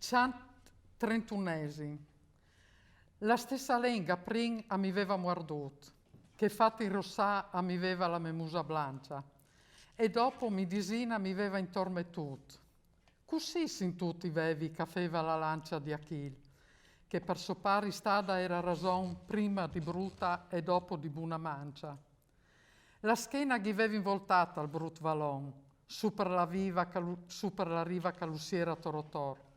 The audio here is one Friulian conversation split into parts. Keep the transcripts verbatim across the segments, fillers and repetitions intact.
Cjant trentunesim. La stessa lenga prin a mi veva muardût, che fat inrossâ a mi veva la me musa blancia, e dopo midisina mi veva intor metût. Cussì sintût i vevi ch'a feva la lancia di Achil, che par so pari stada era rason prima di bruta e dopo di buna mancia. La schena ghi vevin voltata al brut valon, su par la viva ch'a lu-, su par la riva ch'a lu siera tor o tor.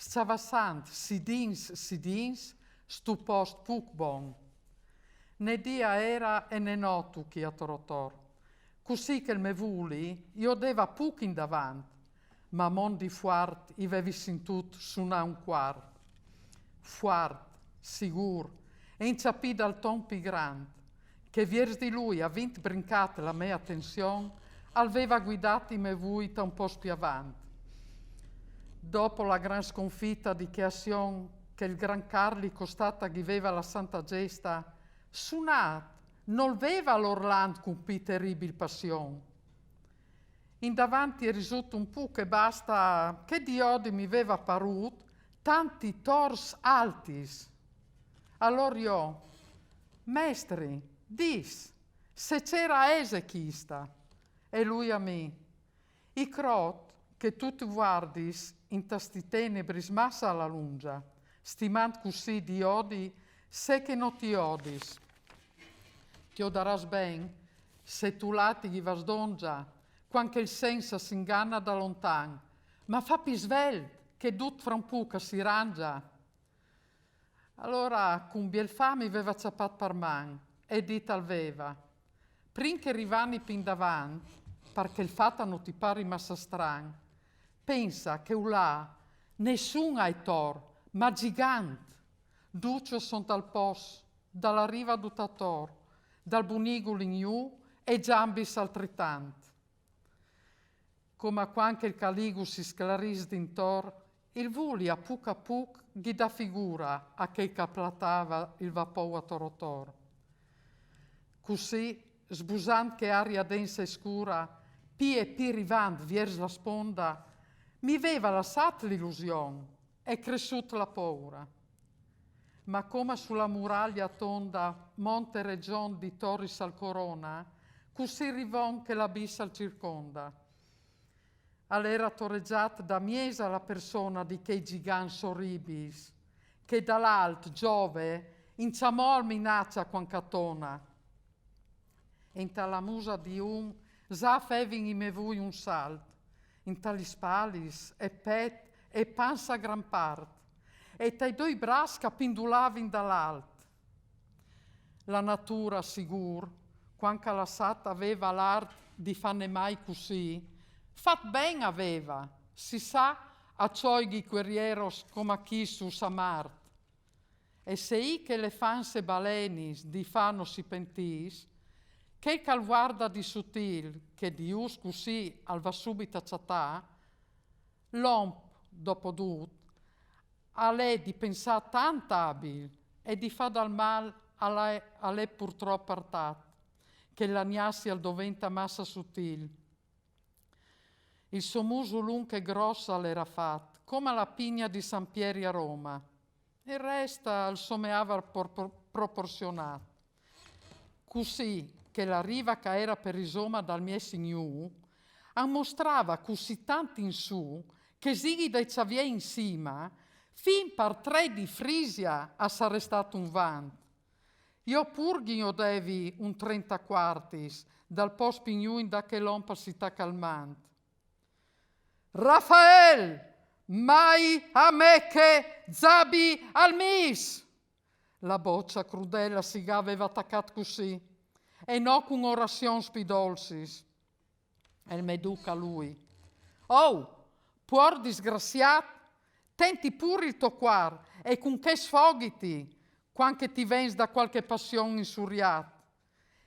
Scjavassant sidins, sidins, stu post puc bon. Né dì a era e né not u chi a tor o tor. Cussì che il me vuli i odeva puc indavant, ma mont di fuart i vevi sintût sunâ un cuar. Fuart, sigûr, e inçapì dal ton pi grant, che viers di lui, avint brincât la me atenzion, al veva guidât i me vui ta un post pi avant. Dopo la gran sconfita di chê azion che il gran Carli costata ghi veva la santa gesta, sunât nol veva l'Orland cun pi teribil passion. Indavant i è risût un puc e basta, che di odi mi veva parût tanti tors altis. Alor jo: «Mestri, dîs, se cera ese chista?» E lui a mi: «I crôt che tu ti vuardis inta sti tenebris massa a la lungia, stimant cussì di odi se che no ti odis. Ti odarâs ben se tu là ti ghi vas dongia, cuant che il sens a s'ingana da lontan, ma fa pi svelt, che dut fra un puc a si rangia.» Alora, cun biel fam, i veva cjapât par man e dit al veva: «Prin che rivani pi indavant, par che il fat a no ti pari massa stran, pensa che ulà nessun a è tor, ma gigant. Ducj a son tal pos, da la riva dut ator, dal bunigul in jù e gjambis altritant.» Coma cuant che il caligu si sclarìs dintor, il vuli a puc a puc ghi dà figura a chel ch'a platava il vapou ator o tor. Cussì, sbusant chê aria densa e scura, pi e pi rivant viers la sponda, mi veva lassât l'ilusion e cressût la poura. Ma coma su la muraglia tonda mont e regjon di toris al corona, cussì rivon che l'abiss al circonda. Al era toregjât da miesa la persona di chei gigants oribils, che da l'alt Giove inçamò al minacia cuant ch'a tona. E inta la musa di un za a fevin i me vui un salt, inta lis spalis e pet e pansa a gran part, e tai doi braçs ch'a pindulavin da l'alt. La natura, sigûr, cuant ch'a lassât a veva l'art di fâ nemai cussì, fat ben a veva, si sa, a cjoighi guerieros coma chistus a Mart. E se ic elefants e balenis di fâ no si pentìs, chel ch'al vuarda di sutil, che di us cussì al va subit a cjatâ, l'om, dopo dut, al è di pensâ tant abil e di fâ dal mâl al è, al è purtrop puartât, che la gnasia al doventa massa sutil. Il so musu lunc e gros al era fat, coma la pigna di San Pieri a Roma. Il rest al someava por-, por-, proporziunât. Cussì che la riva ch'a era per isoma dal mies in jù, a mostrava cussì tant in su, che zighi dai cjaviei in sima, fin par trê di Frisia a sarès stât un vant. Jo pur ghi odevi un trentacuartis dal post pi in jù inda che l'om al si taca il mant. Rafael, mai a me che zabi al mis! La bocja crudela si gaveva tacât cussì, e no cun orazions pi dolcis. E il me duc a lui: «Oh, puor disgraziât, tenti pur il to cuar e cun chê sfoghiti, cuant che ti vens da cualchi passion insuriât.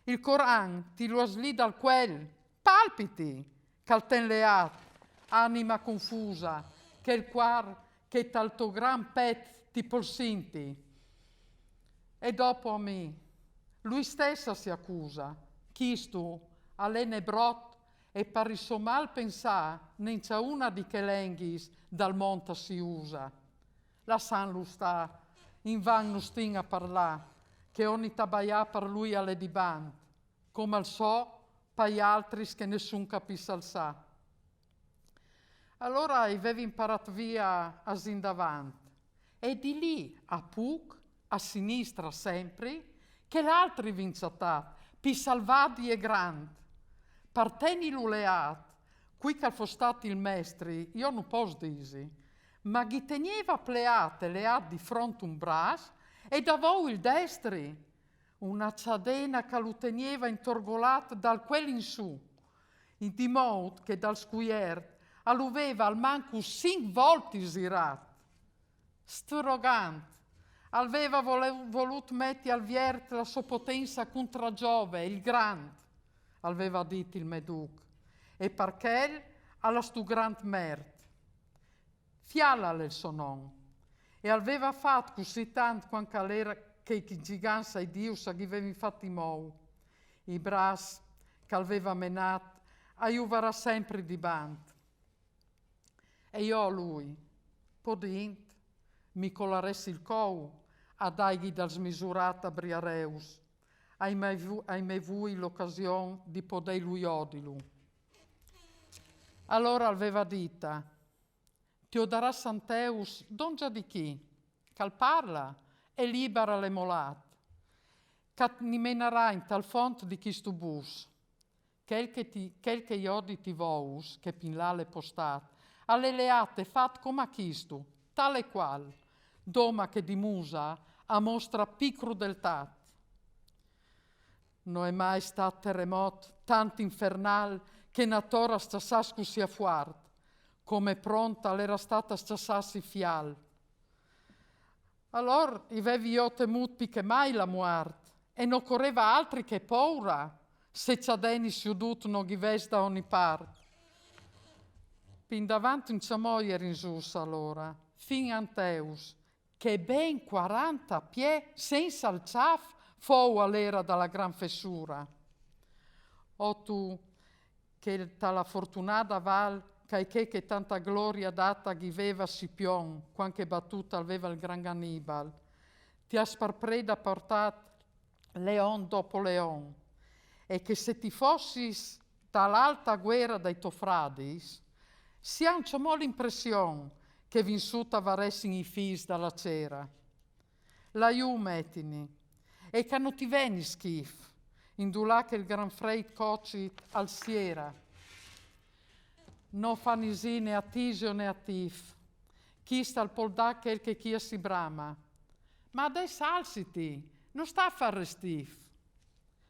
Il Coran ti lu as lì dal cuel, palpiti, ch'al ten leât, anima confusa, chel cuar che tal to gran pet ti pol sinti.» E dopo a mi: «Lui stess a si acusa, chistu al è nebrot e par il so mâl pensâ nencja una di chê lenghis dal mont a si usa.» Lassanlu sta, invan nu stin a parlà, che ogni tabaià par lui al è dibant, come al so, pai altris che nessun capis al sa. Alora i vevi imparat via a zindavant, e di lì a puc, a sinistra sempri, che l'altri vin ciatat, pi salvadi e grand. Par tenilu leat, cui ch'al fo stat il mestri, io nu pos disi, ma ghi tenieva pleat e leat di front un bras e davou il destri, una ciadena ch'a lu tenieva intorgolat dal cuel in su, in di mout che dal scuiert a lu veva almancu cinc voltis zirat. Stu rogant al veva vole-, volut meti al viert la so potenza cuntra Giove, il grand, al veva dit il me duc, e par chel al à stu grand mert. Fial al è il so non. E al veva fat cussì tant cuant ch'al era che i gigants ai dius a ghi vevin fat i mou. I bras ch'al veva menat a ju varà sempri dibant. E jo a lui, podint, mi colarès il cou a daighi dal smisurat a briareus, ai mai vu-, ai mai vui l'ocasion di podeilu jodilu. Alora al veva dita: Ti odarà Santeus dongia di chi, ch'al parla e libar al è molat, ch'a ni menarà in tal font di chistu bus. Chel che ti, chel che jodi ti vous, che pin là l'è postat, al è leat e fat coma chistu, tal e qual, doma che di musa a mostra pi crudeltat. No è mai stat teremot tant infernal che nator a s-ciassàs cussì a fuart, come pront al era stat a s-ciassàs il fial. Alor i vevi jo temut pi che mai la muart, e no coreva altri che poura, se ciadenis judut no ghi ves da ogni part. Pi indavant un ciamò i erin zus alora, fin Anteus, che ben quaranta piè sensa il ciaf fou alera da la gran fessura. O tu, che ta la fortunada val, ch'ai che, che tanta gloria data ghi veva Scipion, cuant che batut al veva il gran Annibal, ti as par preda portat leon dopo leon, e che se ti fossis ta l'alta guera dai to fradis, si à un ciamò l'impression che vinsut a varessin i fis da la cera. Laiù metini, e ch'a no ti veni schif, indulà che il gran freit cocit al siera. No fa nisì né a Tisio né a Tif, chist al pol dà chel che chia si brama. Ma adès alsiti, no sta a far restif.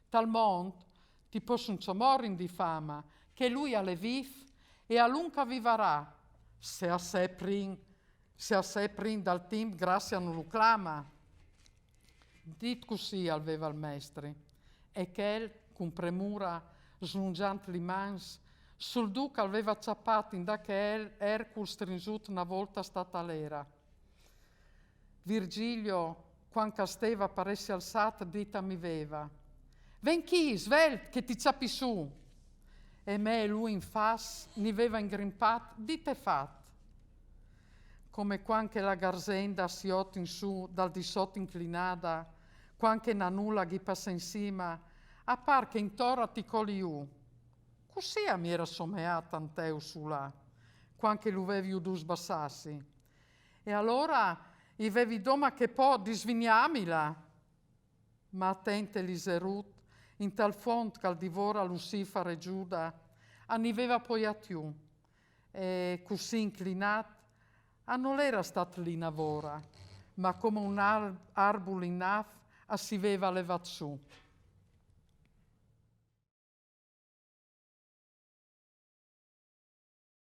Tal mont ti pos un ciamò rindi fama, che lui al è vif e a lunc a vivarà, se a se prin, se a se prin dal timp grazia no lu clama. Dit cussì al veva il mestri, e chel, cun premura, slungiant li mans, sul duc al veva ciapat indà che el, Ercul, strinzut na volta stat al era. Virgilio, cuant ch'al steva par essi alsat, dita mi veva: Ven chi, svelt, che ti ciapi su! E me e lu in fas ni veva ingrimpat, dit e fat. Come cuant che la garzenda si jot in su dal di sot inclinada, cuant che na nula ghi passa in sima, a par che intor a ti coli ju. Cussì a mi era someat Anteus sulà, cuant che lu vevi judù sbassassi. E alora i vevi doma che po di svignamila. Ma atent e liserut, in tal font ch'al divora Lucifar e Giuda, a ni veva poiat ju, e cussì inclinat, a no l'era stat li navora, ma come un ar-, arbul in naf a si veva levat su.